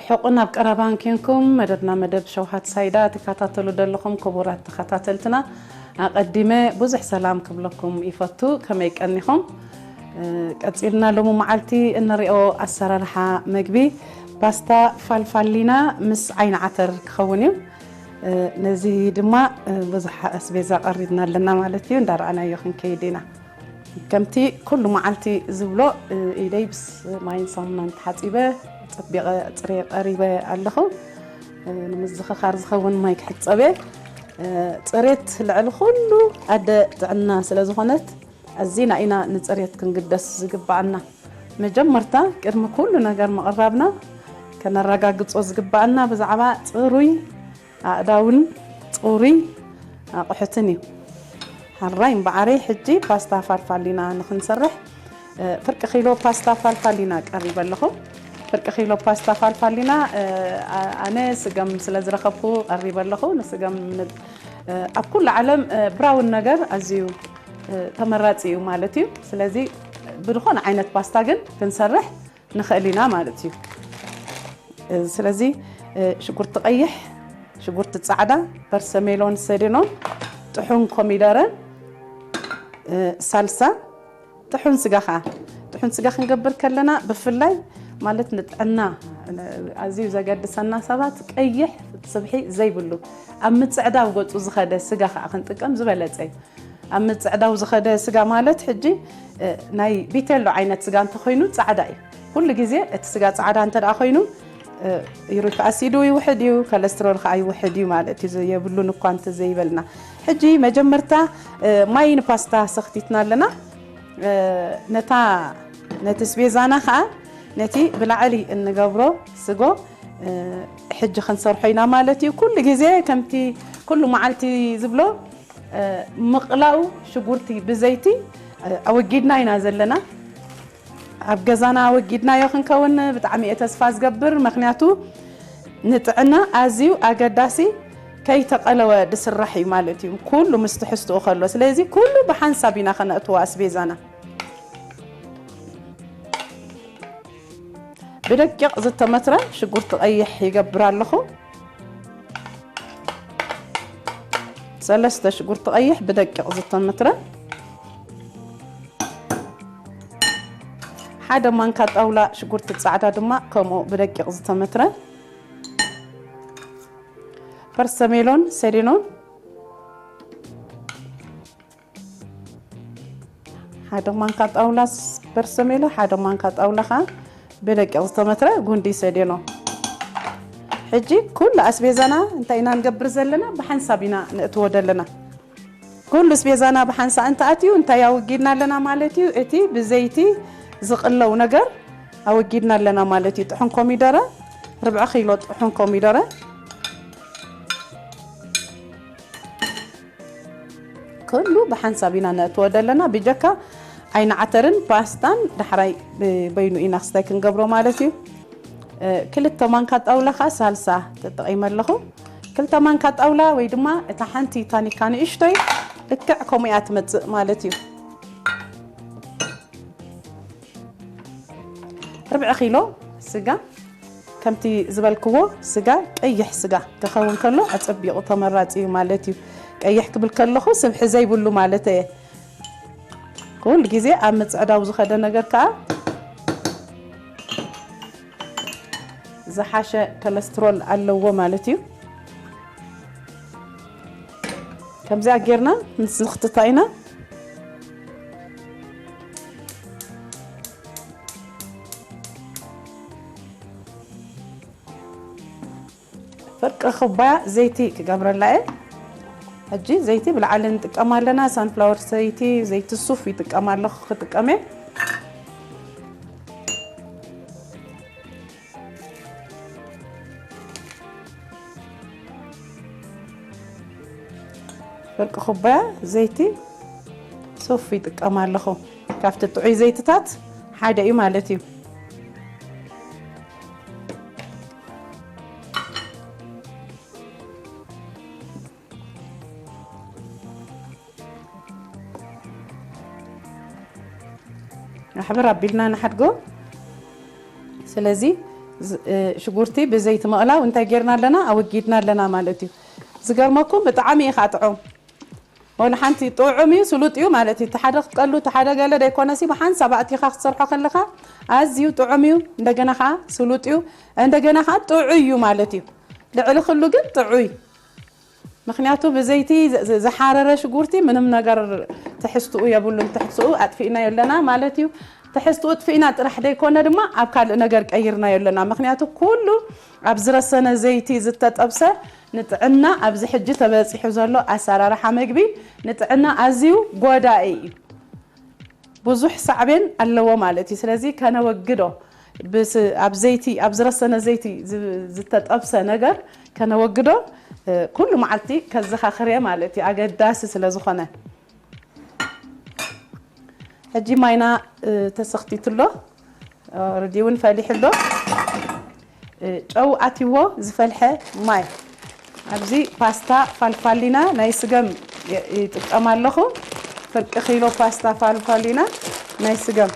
ሕቁን ኣብ ቀረባን ኬንኩም መደብና መደብ ሸውሃት ሳይዳ ትከታተሉ ዘለኹም ክቡራት ተኸታተልትና፣ ኣቐዲመ ብዙሕ ሰላም ክብለኩም ይፈቱ። ከመይ ቀኒኹም? እ፣ ቀጺልና ሎሚ መዓልቲ እንሪኦ ኣሰራርሓ መግቢ ፓስታ ፋልፋሊና ምስ ዓይኒ ዓተር ክኸውን እዩ። እ፣ ነዚ ድማ፣ እ፣ ብዙሕ ኣስቤዛ ቀሪብና ኣለና ማለት እዩ። እንዳረኣናዮ ክንከይድ ኢና። ከምቲ ኩሉ መዓልቲ ዝብሎ፣ እ፣ ኢደይ ብስ ማይን ሳሙናን ተሓጺበ፣ ጸቢቐ ጽሬ ቀሪበ ኣለኹ። እ፣ ንምዝኽኻር ዝኸውን ማይ ክሕጸብ እየ። እ፣ ጽሬት ልዕሊ ኩሉ ኣደ ጥዕና ስለ ዝኾነት፣ ኣዚና ኢና ንጽሬት ክንግደስ ዝግብኣና። መጀመርታ፣ ቅድሚ ኩሉ ነገር ምቕራብና፣ ከነረጋግጾ ዝግብኣና ብዛዕባ ጽሩይ ኣእዳውን ጽሩይ ኣቑሑትን እዩ። ሕራይ እምበኣረይ፣ ሕጂ ፓስታ ፋልፋሊና ንኽንሰርሕ፣ እ፣ ፍርቂ ኪሎ ፓስታ ፋልፋሊና ቀሪበ ኣለኹ። ፍርቂ ኪሎ ፓስታ ፋልፋሊና፣ እ፣ ኣ-፣ ኣነ ስገም ስለ ዝረኸብኩ ቀሪበ ኣለኹ። ንስገም ን-፣ እ፣ ኣብ ኩሉ ዓለም፣ እ፣ ብራውን ነገር ኣዝዩ፣ እ፣ ተመራጺ እዩ ማለት እዩ። ስለዚ ብዝኾነ ዓይነት ፓስታ ግን ክንሰርሕ ንኽእል ኢና ማለት እዩ። እ፣ ስለዚ፣ እ፣ ሽጉርቲ ቀይሕ፣ ሽጉርቲ ጻዕዳ፣ በርሰሜሎን ሰዴኖን፣ ጥሑን ኮሚደረ፣ እ፣ ሳልሳ፣ ጥሑን ስጋ ኸዓ። ጥሑን ስጋ ክንገብር ከለና ብፍላይ ማለት ንጥዕና፣ እ፣ ኣዝዩ ዘገድሰና ሰባት ቀይሕ ስብሒ ዘይብሉ ኣብ ምጽዕዳው ገጹ ዝኸደ ስጋ ኸዓ ክንጥቀም ዝበለጸ እዩ። ኣብ ምጽዕዳው ዝኸደ ስጋ ማለት ሕጂ፣ እ፣ ናይ ቢቴሎ ዓይነት ስጋ እንተኾይኑ ጻዕዳ እዩ። ኩሉ ግዜ እቲ ስጋ ጻዕዳ እንተ ደኣ ኮይኑ፣ እ፣ ዩሪክ ኣሲዱ ይውሕድ እዩ፣ ኮለስትሮል ከኣ ይውሕድ እዩ ማለት እዩ፣ ዘ-፣ የብሉን እኳ እንተ ዘይበልና። ሕጂ መጀመርታ፣ እ፣ ማይ ንፓስታ ሰኽቲትና ኣለና። እ፣ ነታ፣ ነቲ ስቤዛና ከኣ ነቲ ብላዕሊ እንገብሮ ስጎ፣ እ፣ ሕጂ ክንሰርሖ ኢና ማለት እዩ። ኩሉ ግዜ ከምቲ ኩሉ መዓልቲ ዝብሎ፣ እ፣ ምቕላው ሽጉርቲ ብዘይቲ፣ እ፣ ኣወጊድና ኢና ዘለና። ኣብ ገዛና ኣወጊድናዮ ክንከውን ብጣዕሚ እየ ተስፋ ዝገብር። ምኽንያቱ ንጥዕና ኣዝዩ ኣገዳሲ፣ ከይተቐለወ ዝስራሕ እዩ ማለት እዩ። ኩሉ ምስ ትሕዝትኡ ከሎ። ስለዚ ኩሉ ብሓንሳብ ኢና ከነእትዎ ኣስቤዛና። ብደቂቕ ዝተመትረ ሽጉርቲ ቀይሕ ይገብር ኣለኹ። ሰለስተ ሽጉርቲ ቀይሕ ብደቂቕ ዝተመትረ፣ ሓደ ማንካ ጣውላ ሽጉርቲ ጻዕዳ ድማ ከምኡ ብደቂቕ ዝተመትረ፣ ፐርሰሜሎን ሰዴኖን ሓደ ማንካ ጣውላ ስ-፣ በርሰሜሎ፣ ሓደ ማንካ ጣውላ ኸዓ ብደቂቕ ዝተመትረ ጉንዲ ሰዴኖ። ሕጂ ኩሉ ኣስቤዛና እንታይ ኢና ንገብር ዘለና? ብሓንሳብ ኢና ነእትዎ ዘለና። ኩሉ ኣስቤዛና ብሓንሳብ እንተኣትዩ እንታይ ኣወጊድና ኣለና ማለት እዩ? እቲ ብዘይቲ ዝቕለው ነገር ኣወጊድና ኣለና ማለት እዩ። ጥሑን ኮሚደረ፣ ርብዒ ኪሎ ጥሑን ኮሚደረ። ኩሉ ብሓንሳብ ኢና ነእትዎ ዘለና። ብጀካ ዓይኒ ዓተርን ፓስታን ዳሕራይ ብ-፣ በይኑ ኢና ክስታይ ክንገብሮ ማለት እዩ። እ፣ ክልተ ማንካ ጣውላ ኸዓ ሳልሳ ተጠቒመ ኣለኹ። ክልተ ማንካ ጣውላ ወይ ድማ እታ ሓንቲ ታኒካ ንእሽቶይ ልክዕ ከምኡ እያ ትመጽእ ማለት እዩ። ርብዒ ኪሎ ስጋ፣ ከምቲ ዝበልክዎ ስጋ ቀይሕ ስጋ ክኸውን ከሎ ኣጸቢቑ ተመራጺ እዩ ማለት እዩ። ቀይሕ ክብል ከለኹ ስብሒ ዘይብሉ ማለት እየ። ኩሉ ግዜ ኣብ ምጽዕዳው ዝኸደ ነገር ከኣ ዝሓሸ ኮለስትሮል ኣለዎ ማለት እዩ። ከምዚኣ ጌርና ንስኽትታ ኢና። ፍርቂ ኩባያ ዘይቲ ክገብረላ እየ። ሕጂ ዘይቲ ብላዕሊ ንጥቀም ኣለና። ሳንፍላወር ዘይቲ፣ ዘይቲ ሱፍ ይጥቀም ኣለኹ፣ ክጥቀም እየ። ፍርቂ ኩባያ ዘይቲ ሱፍ ይጥቀም ኣለኹ። ካብቲ ጥዑይ ዘይትታት ሓደ እዩ ማለት እዩ። ኣሕብር ኣቢልና ንሓድጎ። ስለዚ ዝ-፣ እ፣ ሽጉርቲ ብዘይቲ ምቕላው እንታይ ጌርና ኣለና? ኣወጊድና ኣለና ማለት እዩ። ዝገርመኩም ብጣዕሚ እዩ ከዓ ጥዑም። ወላ ሓንቲ ጥዑም እዩ፣ ስሉጥ እዩ ማለት እዩ። እቲ ሓደ ክትቀሉ፣ እቲ ሓደ ገለ ዘይኮነሲ፣ ብሓንሳብ ኣእቲኻ ክትሰርሖ ከለኻ ኣዝዩ ጥዑም እዩ። እንደገና ከዓ ስሉጥ እዩ። እንደገና ከዓ ጥዑይ እዩ ማለት እዩ። ልዕሊ ኩሉ ግን ጥዑይ። ምኽንያቱ ብዘይቲ ዝ-፣ ዝ-፣ ዝሓረረ ሽጉርቲ ምንም ነገር ትሕዝትኡ የብሉን። ትሕዝትኡ ኣጥፊእናዮ ኣለና ማለት እዩ። ትሕዝትኡ ኣጥፊእና ጥራሕ ዘይኮነ ድማ ኣብ ካልእ ነገር ቀይርናዮ ኣለና። ምኽንያቱ ኩሉ ኣብ ዝረሰነ ዘይቲ ዝተጠብሰ ንጥዕና ኣብዚ ሕጂ ተበጺሑ ዘሎ ኣሰራርሓ መግቢ ንጥዕና ኣዝዩ ጎዳኢ እዩ። ብዙሕ ሳዕቤን ኣለዎ ማለት እዩ። ስለዚ ከነወግዶ፣ ብስ-፣ ኣብ ዘይቲ፣ ኣብ ዝረሰነ ዘይቲ ዝ-፣ ዝተጠብሰ ነገር ከነወግዶ፣ እ፣ ኩሉ መዓልቲ ከዘኻኽር እየ ማለት እዩ፣ ኣገዳሲ ስለ ዝኾነ። ሕጂ ማይና፣ እ፣ ተሰኽቲቱ ኣሎ። ኦረዲ እውን ፈሊሑ ኣሎ። እ፣ ጨው ኣትይዎ ዝፈልሐ ማይ። ኣብዚ ፓስታ ፋልፋሊና ናይ ስገም የ-፣ ይጥቀም ኣለኹ። ፍርቂ ኪሎ ፓስታ ፋልፋሊና ናይ ስገም።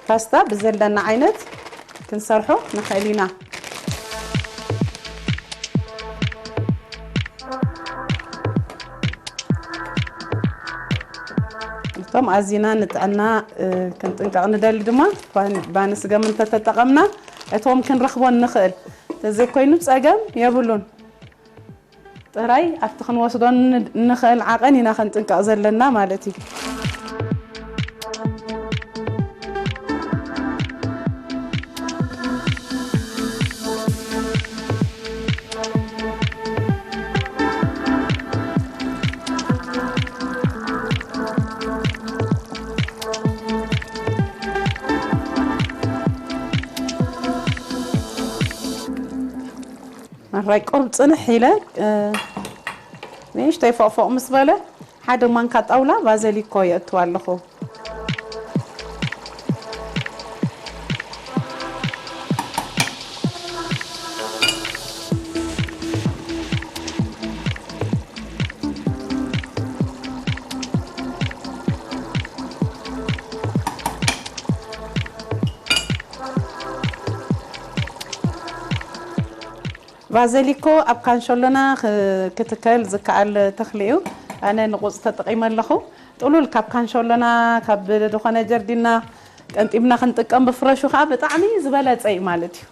ፓስታ ብዘለና ዓይነት ክንሰርሖ ንኽእል ኢና። እቶም ኣዚና ንጥዕና፣ እ፣ ክንጥንቀቕ ንደሊ ድማ ባን-፣ ባኒ ስገም እንተተጠቐምና እቶም ክንረኽቦ ንኽእል። እንተዘይኮይኑ ጸገም የብሉን። ጥራይ ኣብቲ ክንወስዶ ን-፣ ንኽእል ዓቐን ኢና ክንጥንቀቕ ዘለና ማለት እዩ። ኣራይ ቁርብ ጽንሕ ኢለ፣ እ፣ ንእሽተይ ፎቕፎቕ ምስ በለ፣ ሓደ ማንካ ጣውላ ባዘሊኮ የእትው ኣለኹ። ባዘሊኮ ኣብ ካንሸሎና ክ-፣ ክትከል ዝከኣል ተኽሊ እዩ። ኣነ ንቑጽ ተጠቒመ ኣለኹ። ጥሉል ካብ ካንሸሎና፣ ካብ ዝኾነ ጀርዲና ቀንጢብና ክንጥቀም ብፍረሹ ከዓ ብጣዕሚ ዝበለጸ እዩ ማለት እዩ።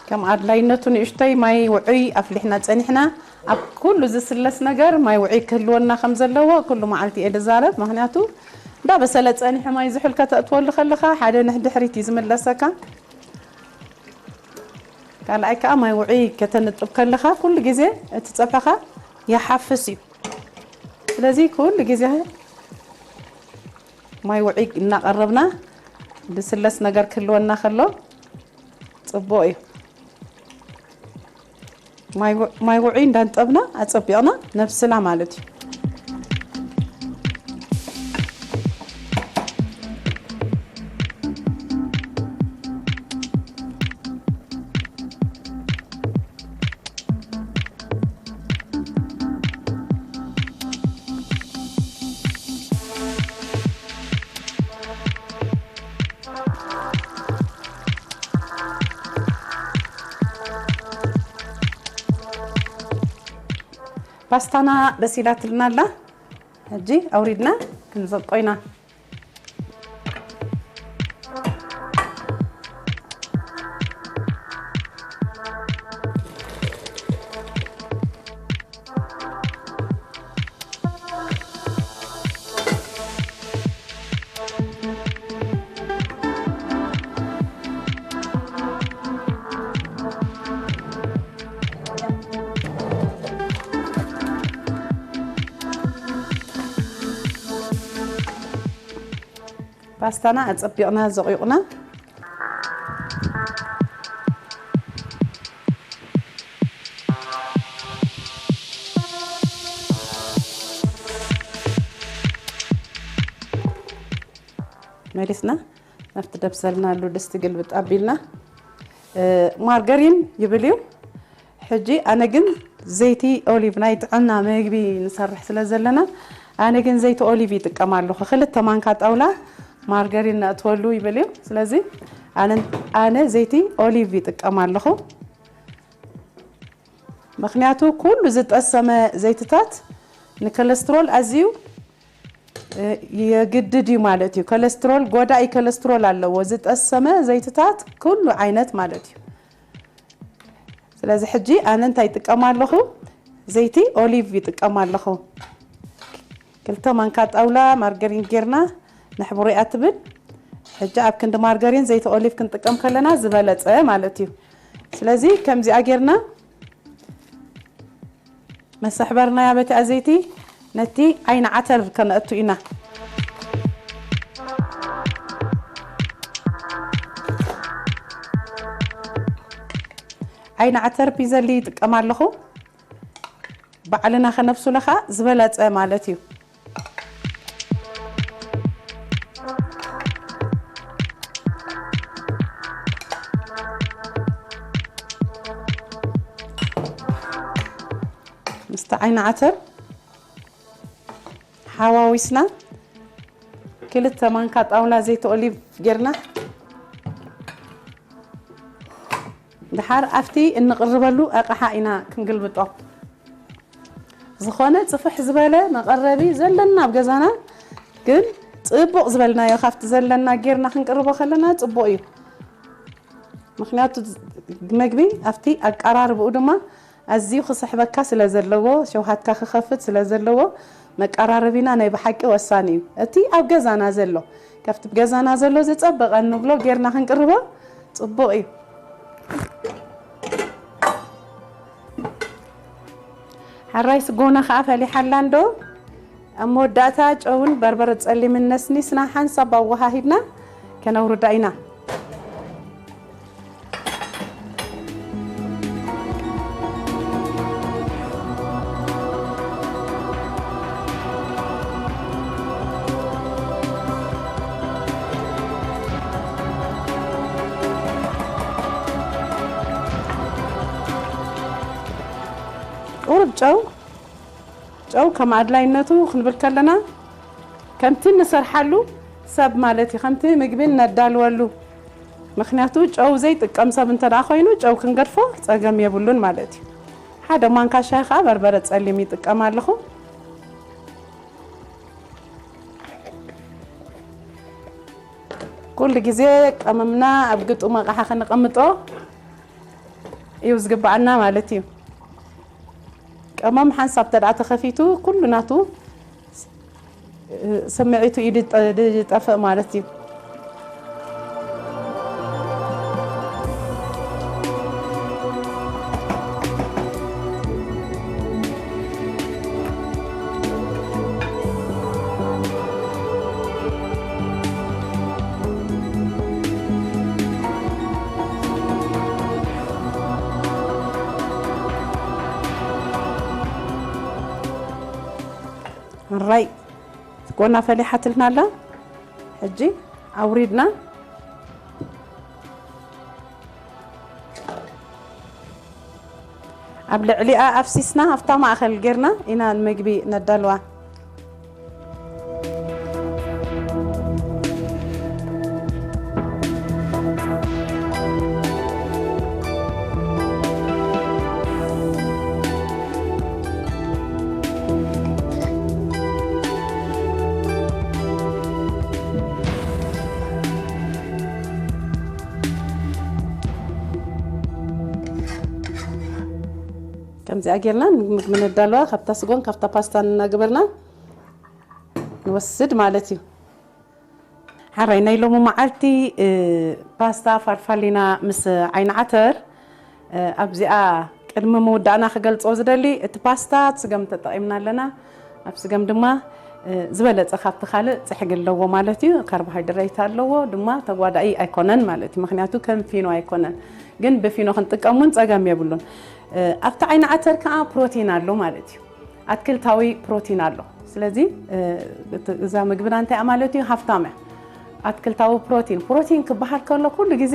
ከም ኣድላይነቱ ንእሽተይ ማይ ውዑይ ኣፍሊሕና ጸኒሕና። ኣብ ኩሉ ዝስለስ ነገር ማይ ውዑይ ክህልወና ከም ዘለዎ ኩሉ መዓልቲ እየ ዝዛረብ። ምኽንያቱ እንዳበሰለ ጸኒሑ ማይ ዝሑል ከተእትወሉ ከለኻ ሓደ ንድሕሪት እዩ ዝምለሰካ። ካልኣይ ከኣ ማይ ውዑይ ከተንጥብ ከለኻ ኩሉ ግዜ እቲ ጸብሕኻ ይሓፍስ እዩ። ስለዚ ኩሉ ግዜ ማይ ውዑይ እናቐረብና ልስለስ ነገር ክህልወና ከሎ ጽቡቕ እዩ። ማይ ው-፣ ማይ ውዑይ እንዳንጠብና ኣጸቢቕና ነብስላ ማለት እዩ። ፓስታና በሲላትልና ኣላ። ሕጂ ኣውሪድና ክንዘቆ ኢና። ፓስታና ኣጸቢቕና ዘቑይቑና። መሊስና ናብቲ ደብሰልናሉ ድስቲ ግልብጥ ኣቢልና፣ እ፣ ማርገሪን ይብል እዩ። ሕጂ ኣነ ግን ዘይቲ ኦሊቭ፣ ናይ ጥዕና መግቢ ንሰርሕ ስለ ዘለና፣ ኣነ ግን ዘይቲ ኦሊቭ ይጥቀም ኣለኹ። ክልተ ማንካ ጣውላ ማርገሪን ነእትወሉ ይብል እዩ። ስለዚ ኣነ፣ ኣነ ዘይቲ ኦሊቭ ይጥቀም ኣለኹ። ምኽንያቱ ኩሉ ዝጠሰመ ዘይትታት ንኮለስትሮል ኣዝዩ፣ እ፣ የግድድ እዩ ማለት እዩ። ኮለስትሮል፣ ጎዳኢ ኮለስትሮል ኣለዎ ዝጠሰመ ዘይትታት፣ ኩሉ ዓይነት ማለት እዩ። ስለዚ ሕጂ ኣነ እንታይ ይጥቀም ኣለኹ? ዘይቲ ኦሊቭ ይጥቀም ኣለኹ። ክልተ ማንካ ጣውላ ማርገሪን ጌርና ነሕብሮ እያ ትብል። ሕጂ ኣብ ክንዲ ማርገሪን ዘይቲ ኦሊቭ ክንጥቀም ከለና ዝበለጸ ማለት እዩ። ስለዚ ከምዚኣ ጌርና መሰሕበርናያ በቲ ኣዘይቲ ነቲ ዓይኒ ዓተር ከነእቱ ኢና። ዓይኒ ዓተር ፒዘሊ ይጥቀም ኣለኹ። ባዕልና ከነብስሎ ኸዓ ዝበለጸ ማለት እዩ። ምስቲ ዓይኒ ዓተር ሓዋዊስና ክልተ ማንካ ጣውላ ዘይቲ ኦሊቭ ጌርና፣ ድሓር ኣብቲ እንቕርበሉ ኣቕሓ ኢና ክንግልብጦ። ዝኾነ ጽፍሕ ዝበለ መቐረቢ ዘለና ኣብ ገዛና፣ ግን ጽቡቕ ዝበልናዮ ካብቲ ዘለና ጌርና ክንቅርቦ ከለና ጽቡቕ እዩ። ምኽንያቱ መግቢ ኣብቲ ኣቀራርብኡ ድማ ኣዝዩ ክስሕበካ ስለ ዘለዎ፣ ሸውሃትካ ክኸፍት ስለ ዘለዎ፣ መቀራረቢና ናይ ብሓቂ ወሳኒ እዩ። እቲ ኣብ ገዛና ዘሎ፣ ካብቲ ገዛና ዘሎ ዝጸበቐ ንብሎ ጌርና ክንቅርቦ ጽቡቕ እዩ። ሕራይ ስጎና ከኣ ፈሊሓላ እንዶ፣ ኣብ መወዳእታ ጨውን በርበረ ጸሊምን ነስኒስና ሓንሳብ ኣወሃሂድና ከነውርዳ ኢና። ቁሩብ ጨው፣ ጨው ከም ኣድላይነቱ ክንብል ከለና ከምቲ ንሰርሓሉ ሰብ ማለት እዩ፣ ከምቲ ምግቢ ነዳልወሉ። ምኽንያቱ ጨው ዘይጥቀም ሰብ እንተ ደኣ ኮይኑ ጨው ክንገድፎ ጸገም የብሉን ማለት እዩ። ሓደ ማንካ ሻሂ ከኣ በርበረ ጸሊም ይጥቀም ኣለኹ። ኩሉ ግዜ ቀመምና ኣብ ግጡም ኣቕሓ ከነቐምጦ እዩ ዝግብኣና ማለት እዩ። ቀመም ሓንሳብ ተደኣ ተኸፊቱ ኩሉ ናቱ ስምዒቱ እዩ ዝጠ-፣ ዝጠፍእ ማለት እዩ። ራይ ጎና ፈሊሓትልና ኣላ። ሕጂ ኣውሪድና ኣብ ልዕሊኣ ኣፍሲስና ኣብታ ማእኸል ጌርና ኢና ንምግቢ ነዳልዋ። ከምዚኣ ጌርና ንምግቢ ነዳልዋ፣ ካብታ ስጎን ካብታ ፓስታን እናገበርና ንወስድ ማለት እዩ። ሓራይ ናይ ሎሚ መዓልቲ፣ እ፣ ፓስታ ፋርፋሊና ምስ ዓይኒ ዓተር፣ እ፣ ኣብዚኣ ቅድሚ ምውዳእና ክገልጾ ዝደሊ፣ እቲ ፓስታ ስገም ተጠቒምና ኣለና። ኣብ ስገም ድማ፣ እ፣ ዝበለጸ ካብቲ ካልእ ጽሕጊ ኣለዎ ማለት እዩ። ካርቦሃይድሬት ኣለዎ ድማ ተጓዳኢ ኣይኮነን ማለት እዩ። ምኽንያቱ ከም ፊኖ ኣይኮነን። ግን ብፊኖ ክንጥቀም እውን ጸገም የብሉን። እ፣ ኣብቲ ዓይኒ ዓተር ከኣ ፕሮቲን ኣሎ ማለት እዩ። ኣትክልታዊ ፕሮቲን ኣሎ። ስለዚ፣ እ፣ እቲ፣ እዛ ምግብና እንታይ እያ ማለት እዩ? ሃፍታም እያ። ኣትክልታዊ ፕሮቲን። ፕሮቲን ክበሃል ከሎ ኩሉ ግዜ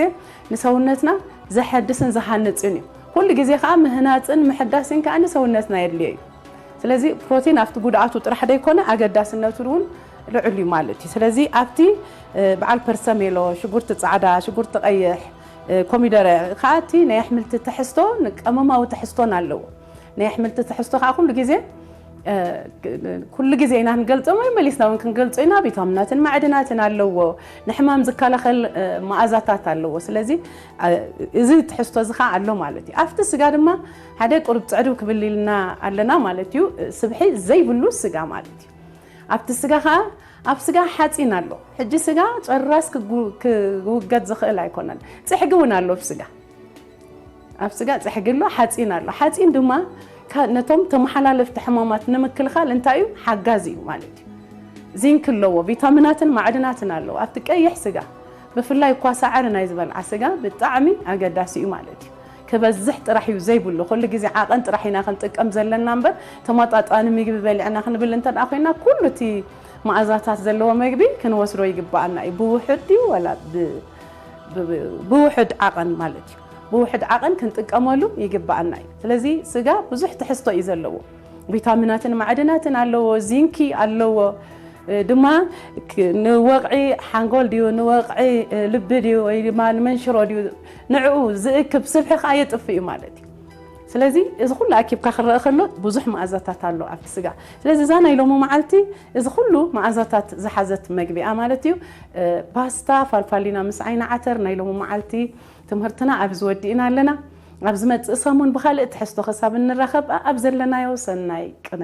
ንሰውነትና ዘሐድስን ዝሃንጽን እዩ። ኩሉ ግዜ ከዓ ምህናጽን ምሕዳስን ከዓ ንሰውነትና የድልዮ እዩ። ስለዚ ፕሮቲን ኣብቲ ጉድኣቱ ጥራሕ ዘይኮነ ኣገዳስነቱ እውን ልዑል እዩ ማለት እዩ። ስለዚ ኣብቲ በዓል ፐርሰሜሎ፣ ሽጉርቲ ፃዕዳ፣ ሽጉርቲ ቀይሕ፣ ኮሚደረ፣ ከዓ እቲ ናይ ኣሕምልቲ ትሕዝቶ ንቀመማዊ ትሕዝቶን ኣለዎ። ናይ ኣሕምልቲ ትሕዝቶ ከዓ ኩሉ ግዜ ኩሉ ግዜ ኢና ክንገልጾ ወይ መሊስና እውን ክንገልጾ ኢና። ቪታሚናትን ማዕድናትን ኣለዎ። ንሕማም ዝከላኸል መኣዛታት ኣለዎ። ስለዚ እዚ ትሕዝቶ እዚ ከዓ ኣሎ ማለት እዩ። ኣብቲ ስጋ ድማ ሓደ ቁሩብ ፅዕድው ክብል ኢልና ኣለና ማለት እዩ። ስብሒ ዘይብሉ ስጋ ማለት እዩ። ኣብቲ ስጋ ከዓ ኣብ ስጋ ሓፂን ኣሎ። ሕጂ ስጋ ጨራስ ክውገድ ዝኽእል ኣይኮነን። ፅሕጊ እውን ኣሎ ኣብ ስጋ። ኣብ ስጋ ፅሕጊ ኣሎ፣ ሓፂን ኣሎ። ሓፂን ድማ ነቶም ተመሓላለፍቲ ሕማማት ንምክልኻል እንታይ እዩ? ሓጋዚ እዩ ማለት እዩ። ዚንክ ኣለዎ፣ ቪታሚናትን ማዕድናትን ኣለዎ ኣብቲ ቀይሕ ስጋ። ብፍላይ እኳ ሳዕሪ ናይ ዝበልዓ ስጋ ብጣዕሚ ኣገዳሲ እዩ ማለት እዩ። ክበዝሕ ጥራሕ እዩ ዘይብሉ፣ ኩሉ ግዜ ዓቐን ጥራሕ ኢና ክንጥቀም ዘለና እምበር ተመጣጣኒ ምግቢ በሊዕና ክንብል እንተ ደኣ ኮይና ኩሉ እቲ መኣዛታት ዘለዎ መግቢ ክንወስዶ ይግባኣና እዩ። ብውሑድ ድዩ ወላ ብውሑድ ዓቐን ማለት እዩ። ብውሕድ ዓቐን ክንጥቀመሉ ይግባኣና እዩ። ስለዚ ስጋ ብዙሕ ትሕዝቶ እዩ ዘለዎ። ቪታሚናትን ማዕድናትን ኣለዎ፣ ዚንኪ ኣለዎ። ድማ ንወቕዒ ሓንጎል ድዩ፣ ንወቕዒ ልቢ ድዩ፣ ወይ ድማ ንመንሽሮ ድዩ፣ ንዕኡ ዝእክብ ስብሒ ከዓ የጥፍ እዩ ማለት እዩ። ስለዚ እዚ ኩሉ ኣኪብካ ክረአ ከሎ ብዙሕ መኣዛታት ኣሎ ኣብቲ ስጋ። ስለዚ እዛ ናይ ሎሚ መዓልቲ እዚ ኩሉ መኣዛታት ዝሓዘት መግቢ እያ ማለት እዩ። ፓስታ፣ ፋልፋሊና ምስ ዓይኒ ዓተር ናይ ሎሚ መዓልቲ ትምህርትና ኣብዚ ወዲእና ኣለና። ኣብ ዝመጽእ ሰሙን ብኻልእ ትሕዝቶ ክሳብ እንራኸብ ኣብ ዘለናዮ ሰናይ ቅነ።